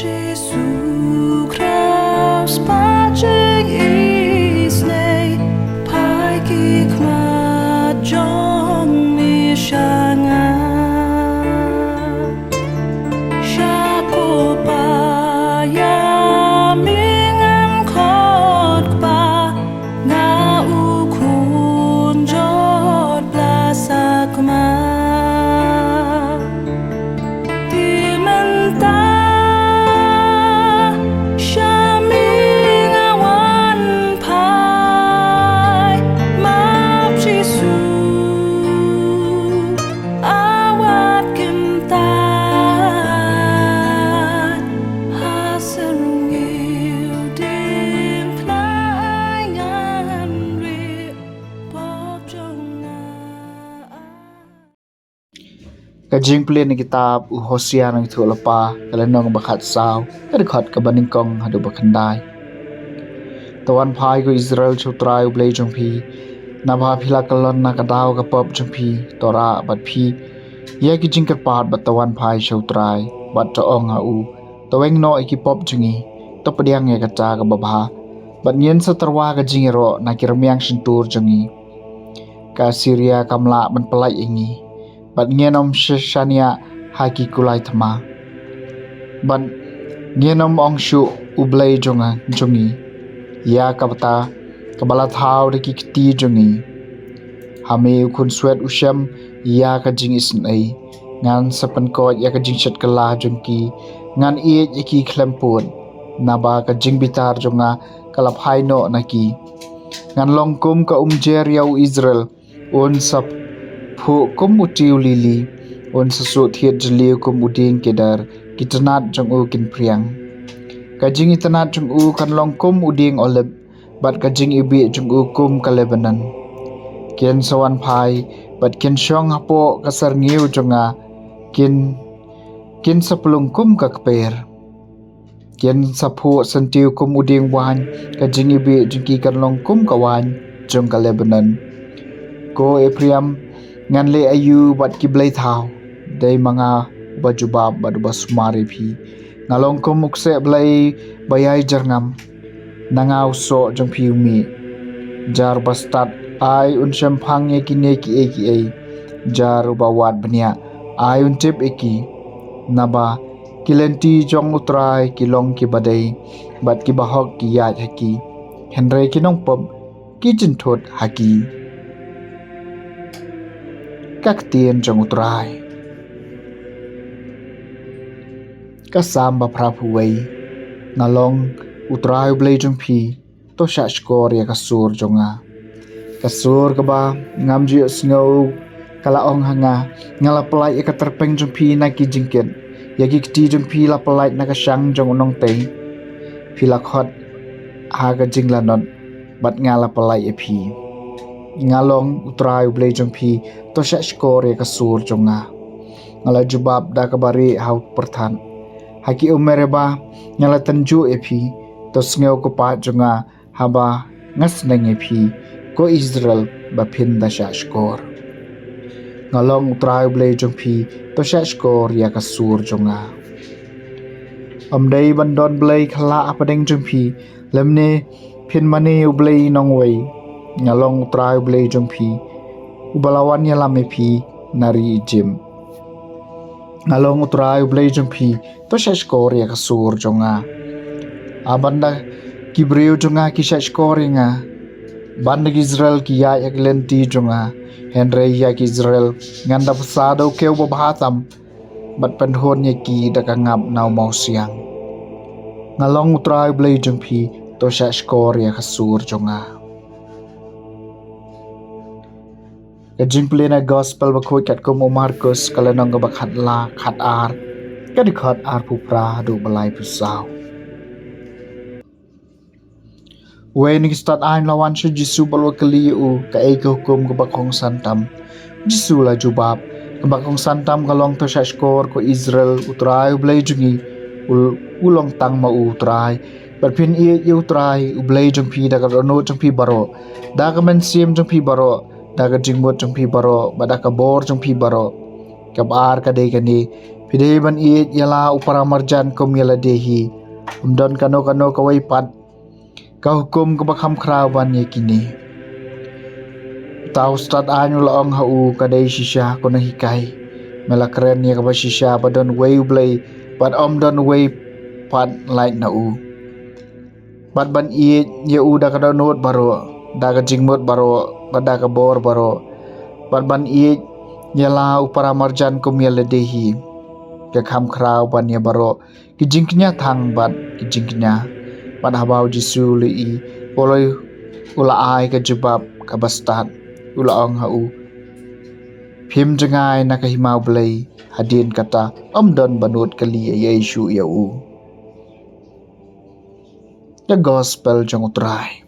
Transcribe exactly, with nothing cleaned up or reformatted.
Jisu Khrist, pajing isnei, pai ki khmat jong ni shanga. Shapo pa ya mingan kot pa, nga u khun jot blasakma. Ti mynta sha mi nga wan phai, map Jisu awat kyntait. Ha syrngiew dieng pynai ngan rieh pop jong nga. Ka jingpule na kitab u Hosea nongïathuhlypa, ka lynnong ba khatsaw, ka dkhot kaba nyngkong haduh ba khyndai. To wan phai ko Israel sha U Trai U Blei jong phi, naba phi la kyllon na ka daw ka pop jong phi, to rah bad phi ïa ki jingkyrpad bad to wan phai sha U Trai, bad to ong ha u, to weng noh ïa ki pop jong ngi, to pdiang ïa kata kaba bha, bad ngin sa tyrwa ka jingïaroh na ki rmiang shyntur jong ngi. Ka Assyria kam lah ban pyllait ïa ngi, bad ngin ym sh- shaniah ha ki kulai thma. Bad ngin ym ong shuh, U Blei jong nga, jong ngi, ïa kaba ta, kaba la thaw da ki kti jong ngi. Ha me u khun swet u shem ïa ka jingisynei. Ngan sa pynkoit ïa ka jingshet kylla jong ki, ngan ïeit ïa ki khlem pud. Naba ka jingbitar jong nga ka la phai noh na ki. Ngan long kum ka umjer ïa u Israel, un sa phuh kum u tiew lili, un sa suh thied jylliew kum u dieng kedar, ki tnat jong u kin phriang. Ka jingitynnat jong u kan long kum u dieng olib, bad ka jingiwbih jong u kum ka Lebanon. Kin sa wan phai, bad kin shong hapoh ka syrngiew jong nga, kin, kin sa plung kum ka kper. Kin sa phuh syntiew kum u dieng waiñ, ka jingiwbih jong ki kan long kum ka waiñ jong ka Lebanon. Ko Ephraim, ngan leh aïu bad ki blei thaw? Dei ma nga uba jubab bad uba sumar ïa phi. Nga long kum u kseh blei ba ïai jyrngam. Na nga u soh jong phi u mih. Jar ba stad ai un shemphang ïa kine kiei kiei. Jar uba wad bniah ai un tip ïa ki. Naba ki lynti jong U Trai ki long kiba dei, bad kiba hok ki ïaid ha ki. Hynrei ki nongpop ki jynthut ha ki. Ka ktien jong U Trai. Ka Salm ba phra phew wei. Nga long, U Trai U Blei jong phi, to shah shkor ïa ka sur jong nga. Ka sur kaba ngam ju ïohsngew ka la ong ha nga, nga la pyllait ïa ka tyrpeng jong phi na ki jingkit, ïa ki kti jong phi la pyllait na ka shang jong u nongtei. Phi la khot ha ka jinglanot, bad nga la pyllait ïa phi. Nga long, U Trai U Blei jong phi, to shah shkor ïa ka sur jong nga. Nga la jubab da kaba rieh ha u pyrthat. Ha ki um Meribah nga la tynjuh ïa phi, to sngew ka pat jong nga haba nga sneng ïa phi, ko Israel ba phin da shah shkor. Nga long, U Trai U Blei jong phi, to shah shkor ïa ka sur jong nga. Ym dei ban don blei khyllah hapdeng jong phi, lymne phin mane ïa u blei nongwei. Nga long, U Trai U Blei jong phi, uba la wan ïalam ïa phi na ri Ijipt. Nga long, U Trai U Blei jong phi, to shah shkor ïa ka sur jong nga. Haba na ki briew jong nga ki shah shkor ïa nga, bad na ki Israel ki ïaid ha ki lynti jong nga, hynrei ïa ki Israel ngan da bsa da u kiew babha tam, bad pynhun ïa ki da ka ngap na u mawsiang. Nga long, U Trai U Blei jong phi, to shah shkor ïa ka sur jong nga. Ka jingpule na Gospel bakhuid katkum u Markus, ka lynnong kaba khatla, khatar, ka dkhot arphew phra haduh ba laiphew saw. Wei na ki stad aiñ la wan sha u Jisu bad la kylli ïa u, kaei ka hukum kaba kongsan tam? U Jisu la jubab, kaba kongsan tam ka long, to shah shkor ko Israel, U Trai U Blei jong ngi, u, u long tang ma u U Trai. Bad phin ïeit ïa U Trai U Blei jong phi da ka dohnud jong phi baroh, da ka mynsiem jong phi baroh, da ka jingmut jong phi baroh, bad da ka bor jong phi baroh. Kaba ar ka dei kane, Phi dei ban ïeit ïa la u para marjan kum ïa lade hi. Ym don kano kano kawei pat ka hukum kaba kham khraw ban ïa kine. Uta u stad aiñ u la ong ha u, ka dei shisha, ko nonghikai. Me la kren ïa kaba shisha, ba don uwei U Blei bad ym don uwei pat lait na u. Bad ban ïeit ïa u da ka dohnud baroh, da ka jingmut baroh, bad da ka bor baroh. Bad ban ïeit ïa la u para marjan kum ïa lade hi, ka kham khraw ban ïa baroh ki jingkñia thang bad ki jingkñia. Bad haba u Jisu u la ïohi, u la, u la ai ka jubab kaba stad, u la ong ha u, phim jngai na ka hima U Blei, hadien kata ym don ba nud kali ïa Jisu ïa u. Ka gospel jong U Trai.